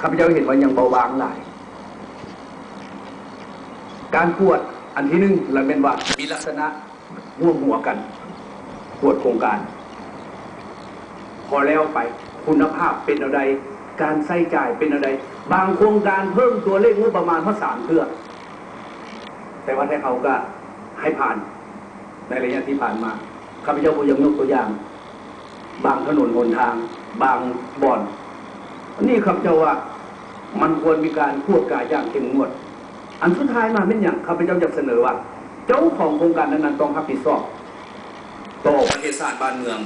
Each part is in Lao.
ຂ້າພະເຈົ້າເຫັນວ່າຍັງເບົາບາງຫຼາຍ. ການກວດອັນທີໜຶ່ງລະແມ່ນວ່າມີລັກສະນະຮ່ວມຫົວກັນກວດໂຄງການ, ພໍແລ້ວໄປຄຸນນະພາບເປັນແນວໃດ, ການໃຊ້ຈ່າຍເປັນແນວໃດ, ບາງໂຄງການເພີ່ມຕົວເລກງົບປະມານຮອດສາມເທື່ອ, ແຕ່ວ່າໄທເຮົາກໍໃຫ້ຜ່ານໃນໄລຍະທີ່ຜ່ານມາ. ຂ້າພະເຈົ້າບໍ່ຢາກຍົກຕົວຢ່າງ ບາງຖະໜົນຫົນທາງ ບາງບ່ອນ, ອັນນີ້ຂ້າພະເຈົ້າວ່າມັນຄວນມີການກວດກາຢ່າງເຂັ້ມງວດ. ອັນສຸດທ້າຍມາແມ່ນຫຍັງ? ຂ້າພະເຈົ້າຢາກສະເໜີວ່າ ເຈົ້າຂອງໂຄງການນັ້ນໆຕ້ອງຮັບຜິດຊອບຕໍ່ປະເທດຊາດບ້ານເມືອງ,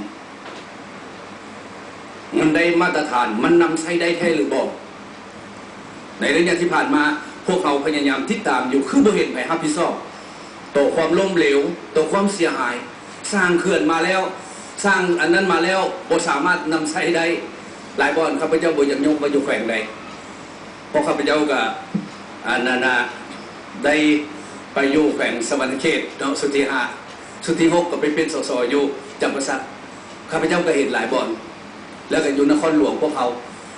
ມັນໄດ້ມາດຕະຖານ, ມັນນຳໃຊ້ໄດ້ແທ້ຫຼືບໍ່? ໃນໄລຍະທີ່ຜ່ານມາ ພວກເຮົາພະຍາຍາມຕິດຕາມຢູ່ ຄືບໍ່ເຫັນໃຜຮັບຜິດຊອບຕໍ່ຄວາມລົ້ມເຫຼວ, ຕໍ່ຄວາມເສຍຫາຍ. ສ້າງເຂື່ອນມາແລ້ວ, ສ້າງອັນນັ້ນມາແລ້ວ ບໍ່ສາມາດນຳໃຊ້ໄດ້. ຫຼາຍບ່ອນ ຂ້າພະເຈົ້າບໍ່ຢາກຍົກວ່າຢູ່ແຂວງໃດ, ເພາະຂ້າພະເຈົ້າກໍ ອັນນັ້ນນະ ໄດ້ໄປຢູ່ແຂວງສະຫວັນນະເຂດເນາະ, ຊຸດທີຫ້າ, ຊຸດທີຫົກກໍໄປເປັນ ສສ ຢູ່ຈຳປາສັກ. ຂ້າພະເຈົ້າກໍເຫັນຫຼາຍບ່ອນ, ແລ້ວກໍຢູ່ນະຄອນຫຼວງພວກເຮົາ,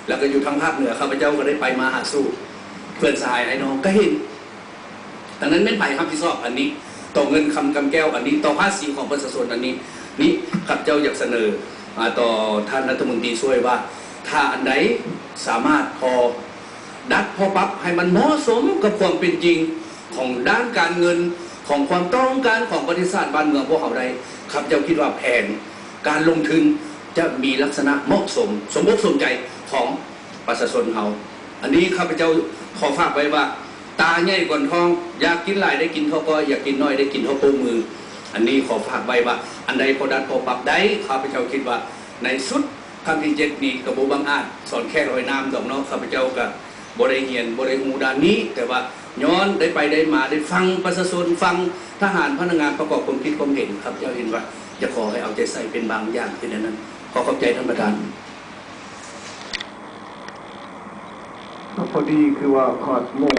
ແລ້ວກໍຢູ່ທາງພາກເໜືອ ຂ້າພະເຈົ້າກໍໄດ້ໄປມາຫາສູ່ເພື່ອນສະຫາຍອ້າຍນ້ອງ ກໍເຫັນ. ດັ່ງນັ້ນແມ່ນໃຜຮັບຜິດຊອບອັນນີ້ ຕໍ່ເງິນຄຳກຳແກ້ວອັນນີ້, ຕໍ່ພາສີຂອງປະຊາຊົນອັນນີ້? ນີ້ຂ້າພະເຈົ້າຢາກສະເໜີ ອາ ຕໍ່ທ່ານລັດຖະມົນຕີຊ່ວຍວ່າ ຖ້າອັນໃດສາມາດພໍດັດ ພໍປັບໃຫ້ມັນເໝາະສົມກັບຄວາມເປັນຈິງຂອງດ້ານການເງິນ, ຂອງຄວາມຕ້ອງການຂອງປະເທດຊາດບ້ານເມືອງພວກເຮົາໄດ້, ຂ້າພະເຈົ້າຄິດວ່າແຜນການລົງທຶນຈະມີລັກສະນະເໝາະສົມ, ສົມອົກສົມໃຈຂອງ ປະຊາຊົນເຮົາ. ອັນນີ້ຂ້າພະເຈົ້າຂໍຝາກໄວ້ວ່າ ຕາໃຫຍ່ກ່ອນທ້ອງ, ຢາກກິນຫຼາຍໄດ້ກິນເທົ່າກ້ອຍ, ຢາກກິນໜ້ອຍໄດ້ກິນເທົ່າໂປ້ມື. ອັນນີ້ຂໍຝາກໄວ້ວ່າ ອັນໃດພໍດັດພໍປັບໄດ້, ຂ້າພະເຈົ້າຄິດວ່າໃນຊຸດຄັ້ງທີເຈັດນີ້ກໍບໍ່ບັງອາດສອນແຄ່ລອຍນ້ຳດອກເນາະ, ຂ້າພະເຈົ້າກໍບໍ່ໄດ້ຮຽນ ບໍ່ໄດ້ຮູ້ດ້ານນີ້, ແຕ່ວ່າຍ້ອນໄດ້ໄປໄດ້ມາ ໄດ້ຟັງປະຊາຊົນ, ຟັງທະຫານ, ພະນັກງານປະກອບຄວາມຄິດຄວາມເຫັນ, ຂ້າພະເຈົ້າເຫັນວ່າຈະຂໍໃຫ້ເອົາໃຈໃສ່ເປັນບາງຢ່າງ ເປັນອັນນັ້ນ. ຂໍຂອບໃຈທ່ານປະທານ. ພໍດີຄືວ່າຮອດໂມງ